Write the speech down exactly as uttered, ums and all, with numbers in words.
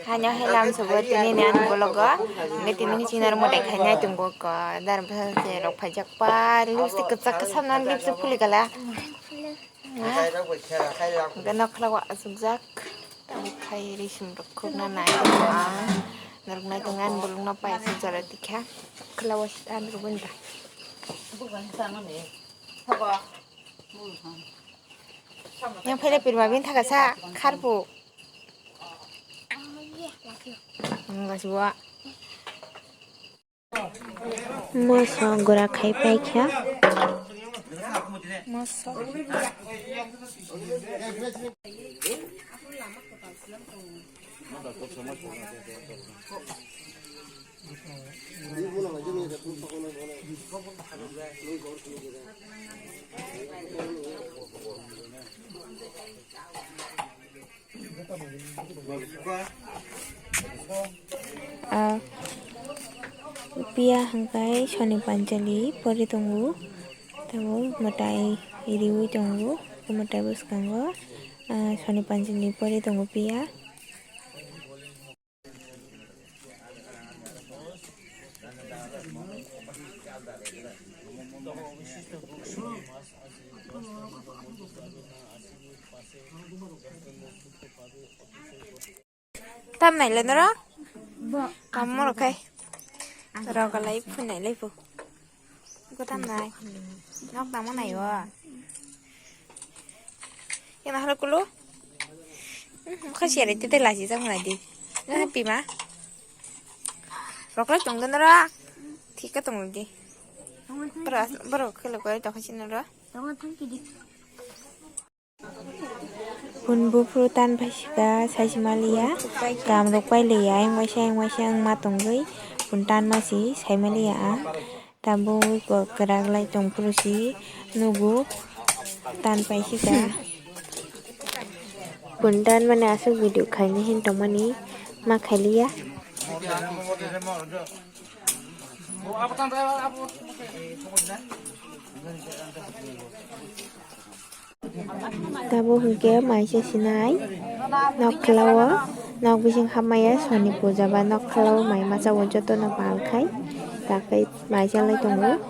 Hanya helam sobo tini ni ani bologo. Nge tini ni chini rok mwtai khainai tongo ko. Dar bwsa se rok phaijak pa lipstick kwchak kwcham no lipstick phuli kala. Hwnkhe nok khla o achukjak. Tamo khai risim rok khukna nai ang. Norok nai tongo ani bolong no pai aswk jora tikha. Khla o sita norok bini da. Yang phaile pirma bini thaka sa kharpu. Ang gasibo. Moso gura khai paikha. Moso. Ah, piya hwnkhe soni panchali pori tongo, tamo mwtai riwi tongo, mwtai bwskango, ah, soni panchali pori tongo piya. Tam nai le noro? Bo. Kam mo rokai. Roga lai phun nai le phu. Ko tam nai. Nok tamo nai o. Yang na halo kulo. Kha siya re tete laji jang nai di. Na happy ma. Rok lai tong den noro. Thik ka tong di. Bro, bro khelo ko to kha sin noro. Phun buphuru tan phaisika saisi maliya, kam rok pailiya, ayang waisa ayang waisa wngma tongwi phun tan masi sai maliya ang. Tabuk bo kwrak lai tongphuru si nugo tan paisika. Phun tan mani aswk video khaini hin tongmani ma khailiya. Tabuk hwnkhe maisa sinai nok khwlao, nok bising hapmaya soni puja ba nok khwlao mai masa o jotono pal khai, takhai maisa lai tongo.